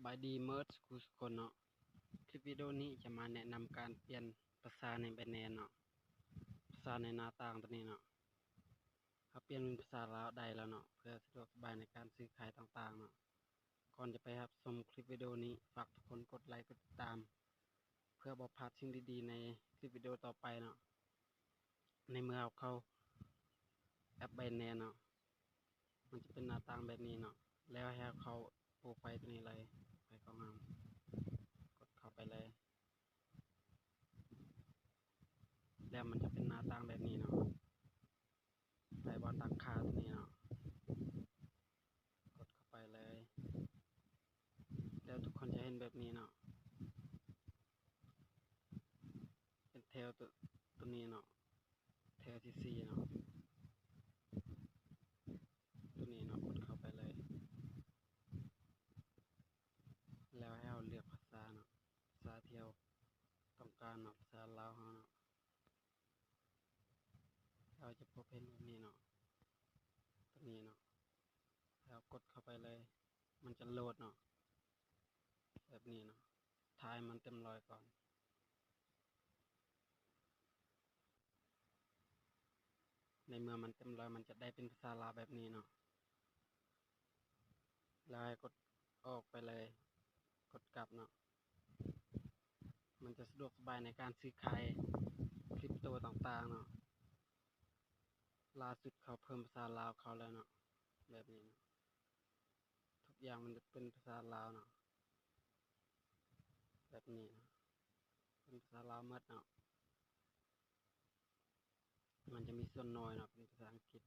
ສະບາຍດີເໝິດສູ່ຄູ່ສູ່ຄົນເນາະ. ຄລິບວິດີໂອນີ້ຈະມາແນະນຳການປ່ຽນພາສາໃນໄບແນນເນາະ, ພາສາໃນໜ້າຕ່າງໂຕນີ້ເນາະ. ເຮົາປ່ຽນເປັນພາສາລາວໄດ້ແລ້ວເນາະ ເພື່ອສະດວກສະບາຍໃນການຊື້ຂາຍຕ່າງໆເນາະ. ກ່ອນຈະໄປຮັບຊົມຄລິບວິດີໂອນີ້, ຝາກທຸກຄົນກົດໄລກ໌ ກົດຕິດຕາມ ເພື່ອບໍ່ພາດສິ່ງດີໆໃນຄລິບວິດີໂອຕໍ່ໄປເນາະ. ໃນເມື່ອເຮົາເຂົ້າແອັບໄບແນນເນາະ, ມັນຈະເປັນໜ້າຕ່າງແບບນີ້ເນາະ. ແລ້ວໃຫ້ເຮົາເຂົ້າໂປຣໄຟລ໌ໂຕນີ້ເລີຍ, ໂປຣໄຟລ໌ຂອງເຮົາ, ກົດເຂົ້າໄປເລີຍ. ແລ້ວມັນຈະເປັນໜ້າຕ່າງແບບນີ້ເນາະ. ໄປບ່ອນຕັ້ງຄ່າໂຕນີ້ເນາະ, ກົດເຂົ້າໄປເລີຍ. ແລ້ວທຸກຄົນຈະເຫັນແບບນີ້ເນາະ, ເປັນແຖວໂຕ ໂຕນີ້ເນາະ, ແຖວທີສີ່ເນາະ, ໂຕນີ້ເນາະ, ກົດເຂົ້າໄປເລີຍ. ແລ້ວໃຫ້ເຮົາເລືອກພາສາເນາະ, ພາສາທີ່ເຮົາຕ້ອງການເນາະ, ພາສາລາວເຮົາເນາະ. ເຮົາຈະພົບເຫັນແບບນີ້ເນາະ, ໂຕນີ້ເນາະ, ແລ້ວກົດເຂົ້າໄປເລີຍ. ມັນຈະໂຫຼດເນາະ, ແບບນີ້ເນາະ, ຖ້າໃຫ້ມັນເຕັມຮ້ອຍກ່ອນ. ໃນເມື່ອມັນເຕັມຮ້ອຍ, ມັນຈະໄດ້ເປັນພາສາລາວແບບນີ້ເນາະ. ແລ້ວໃຫ້ກົດອອກໄປເລີຍ, ກົດກັບເນາະ. ມັນຈະສະດວກສະບາຍໃນການຊື້ຂາຍຄຣິບໂຕຕ່າງໆເນາະ. ລ່າສຸດເຂົາເພີ່ມພາສາລາວເຂົ້າແລ້ວເນາະ, ແບບນີ້ເນາະ. ທຸກຢ່າງມັນຈະເປັນພາສາລາວເນາະ, ແບບນີ້ເນາະ, ເປັນພາສາລາວໝົດເນາະ. ມັນຈະມີສ່ວນໜ້ອຍເນາະ ເປັນພາສາອັງກິດ.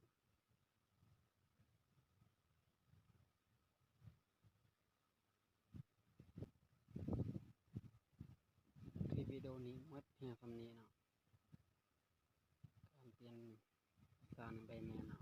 ຄລິບວິດີໂອນີ້ໝົດພຽງສ່ຳນີ້ເນາະ, ການປ່ຽນພາສາໃນໄບແນນເນາະ.